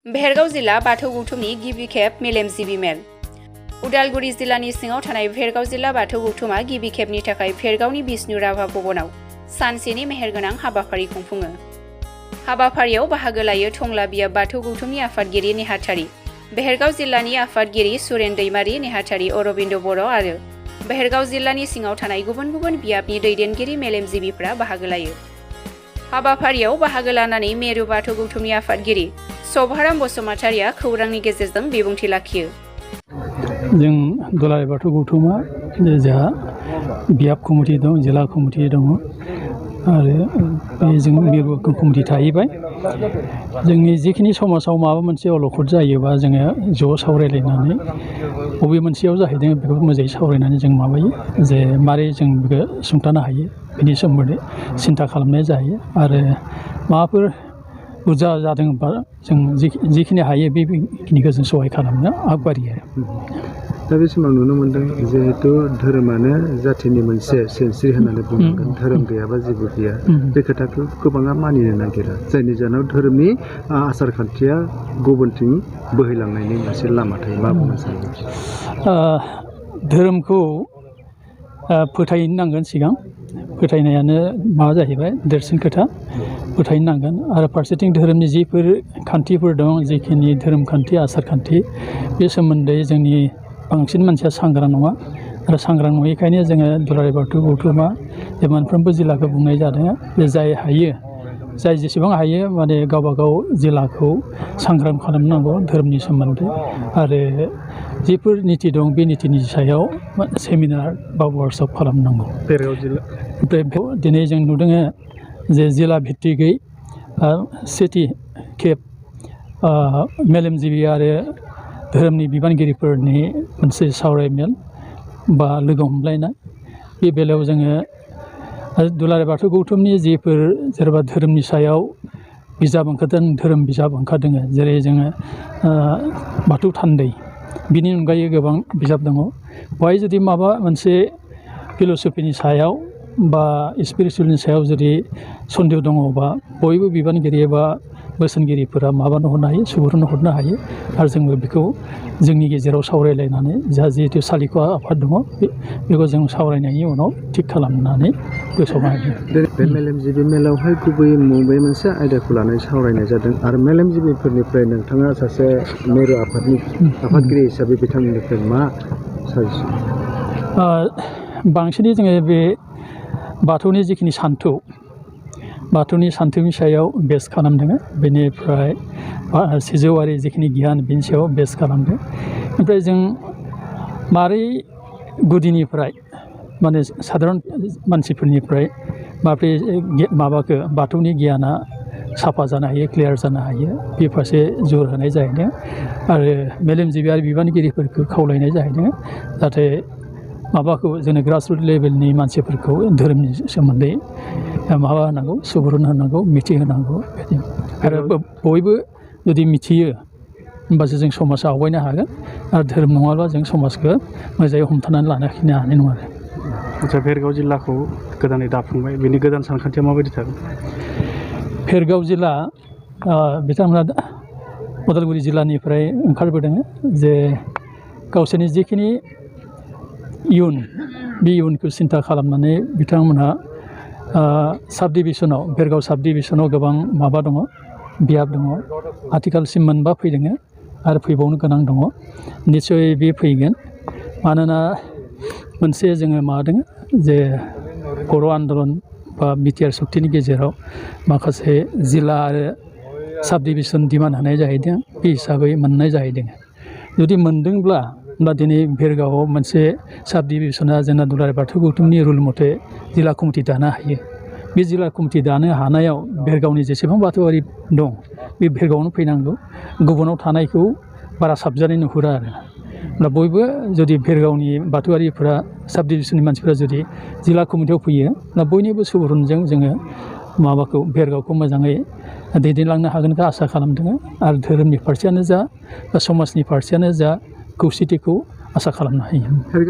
भेरगाव जिल्ला बाथौ गौथुमनि गिबि खेब मेलेमजिबि मेल। उदालगुरि जिल्लानि सिङाव थानाय भेरगाव जिल्ला बाथौ गौथुमा गिबि खेबनि थाखाय भेरगावनि बिष्णु राभा भवनाव सानसेनि मेहेरगोनां हाबाफारि खुंफुङो। हाबाफारियाव बाहागो लायो टंला बियाब बाथौ गौथुमनि आफादगिरि नेहाथारि, भेरगाव जिल्लानि आफादगिरि सुरेन दैमारि, नेहाथारि अरबिन्द बर' आरो भेरगाव जिल्लानि सिङाव थानाय गुबुन गुबुन बियाबनि दैदेनगिरि मेलेमजिबिफ्रा बाहागो लायो। हाबाफारियाव बाहागो लानानै मेरु बाथौ गौथुमनि आफादगिरि सभाराम बसुमतारिया खौरांनि गेजेरजों बिबुंथि लाखियो। जों दुलाराय बाथौ गौथुमा जोंहा बियाब कमिटि दं, जिल्ला कमिटि दङ आरो जों मिरु कमिटि थाहैबाय। जोंनि जिखिनि समाजाव माबा मोनसे अलखद जायोबा जोङो ज' सावरायलायनानै बबे मोनसेयाव जाहैदों बेखौ मोजाङै सावरायनानै जों माबायो जे मारै जों बेखौ सुंथानो हायो बेनि सोमोन्दै सिन्था खालामनाय जायो आरो माबाफोर बुरजा जादोंबा जों जिखिनि हायो बेखिनिखौ जों सहाय खालामनो आगबारियो। दा बे समाव नुनो मोन्दों जिहेतु धोरोमानो जाथिनि मोनसे सिनस्रि होननानै बुंनांगोन, धोरोम गैयाबा जेबो गैया, बे खोथाखौ गोबाङा मानिनो नागिरा, जायनि जाहोनाव धोरोमनि आसार खान्थिया गुबुनथिं बोहैलांनायनि मोनसे लामा थायो। मा बुंनो सानो? धोरोमखौ फोथायनो नांगोन, सिगां फोथायनायानो माबा जाहैबाय देरसिन खोथा, फोथायनो नांगोन आरो फारसेथिं धोरोमनि जिफोर खान्थिफोर दं, जिखिनि धोरोम खान्थि आसार खान्थि बे सोमोन्दै जोंनि बांसिन मानसिया सांग्रां नङा आरो सांग्रां नङैखायनो जोङो दुलाराय बाथौ गौथुमा मोनफ्रोमबो जिल्लाखौ बुंनाय जादों जे जाय हायो, जाय जेसेबां हायो माने गावबागाव जिल्लाखौ सांग्रां खालामनांगौ धोरोमनि सोमोन्दै आरो जिफोर निति दं बे नितिनि सायाव सेमिनार बा वार्कशप खालामनांगौ। भेरगाव जिल्ला ओमफ्राय दिनै जों नुदों जे जिल्ला भित्तिकै सेथि खेब मेलेमजिबि आरो धोरोमनि बिबानगिरिफोरनि मोनसे सावरायमेल बा लोगो हमलायनाय, बे बेलायाव जोङो दुलाराय बाथौ गौथुमनि जिफोर जेनेबा धोरोमनि सायाव बिजाब ओंखारदों, धोरोम बिजाब ओंखारदों, जेरै जोङो बाथौ थान्दै, बिनि अनगायै गोबां बिजाब दङ। बेवहाय जुदि माबा मोनसे फिल'सफिनि सायाव बा स्पिरिचुवेलनि सायाव जुदि सन्देह दङबा बयबो बिबानगिरि एबा बोसोनगिरिफोरा माबानो हरनो हायो, सुबुरुन हरनो हायो आरो जोंबो बेखौ जोंनि गेजेराव सावरायलायनानै जा जिहेतु सालिख' आफाद दङ बेखौ जों सावरायनायनि उनाव थिग खालामनानै गोसोआव हायो। बे मेलेमजिबि मेलावहाय गुबैयै बे मोनसे आयदाखौ लानानै सावरायनाय जादों आरो मेलेमजिबिफोरनिफ्राय नोंथाङा सासे मेरु आफादनि आफादगिरि हिसाबै बिथांमोननिफ्राय मा साजेसन? बांसिनै जोङो बे बाथौनि जिखिनि सान्थौ, बाथौनि सान्थौनि सायाव बेस खालामदों, बेनिफ्राय सिजौआरि जिखिनि गियान बेनि सायाव बेस खालामदों। ओमफ्राय जों मारै गुदिनिफ्राय माने साधारन मानसिफोरनिफ्राय माब्रै माबाखौ बाथौनि गियाना साफा जानो हायो, क्लियार जानो हायो, बे फारसे जोर होनाय जाहैदों आरो मेलेमजिबि आरो बिबानगिरिफोरखौ खावलायनाय जाहैदों जाहाथे माबाखौ जोंनि ग्रासरुट लेभेलनि मानसिफोरखौ धोरोमनि सोमोन्दै माबा होनांगौ, सुबुरुन होनांगौ, मिथिहोनांगौ बिदि आरो बयबो जुदि मिथियो होमबासो जों समाजा आवगायनो हागोन आरो धोरोम नङाब्ला जों समाजखौ मोजाङै हमथानानै लाखिनो हानाय नङा आरो। आच्चा, भेरगाव जिल्लाखौ गोदानै दाफुंबाय, बेनि गोदान सानखान्थिया माबायदि थागोन? भेरगाव जिल्ला बिथांमोना उदालगुरि जिल्लानिफ्राय ओंखारबोदों जे गावसोरनि जिखिनि इयुन बे इयुनखौ सिन्था खालामनानै बिथांमोनहा साब डिभिसनाव, भेरगाव साब डिभिसनाव गोबां माबा दङ, बियाब दङ, आथिखालसिम मोनबा फैदों आरो फैबावनो गोनां दङ। निस्सय बे फैगोन, मानोना मोनसे जोङो माबादों जे बर' आन्दलन बा बिटिआर सक्तिनि गेजेराव माखासे जिल्ला आरो साब डिभिसन डिमान्ड होनाय जाहैदों, बे हिसाबै मोननाय जाहैदों। जुदि मोनदोंब्ला होमब्ला दिनै भेरगावआव मोनसे साब डिभिसना जोंना दुलाराय बाथौ गौथुमनि रुल मथे जिल्ला कमिटि दानो हायो। बे जिल्ला कमिटि दानो हानायाव भेरगावनि जेसेबां बाथौआरि दं बे भेरगावआवनो फैनांगौ, गुबुनाव थानायखौ बारा साबजानाय नुहुरा आरो। दा बयबो जुदि भेरगावनि बाथौआरिफोरा साब डिभिसननि मानसिफोरा जुदि जिल्ला कमिटियाव फैयो, दा बयनिबो सुबुरुनजों जोङो माबाखौ भेरगावखौ मोजाङै दैदेनलांनो हागोनखौ आसा खालामदों आरो धोरोमनि फारसेयानो जा बा समाजनि फारसेयानो जा खौसेथिखौ आसा खालामनो हायो।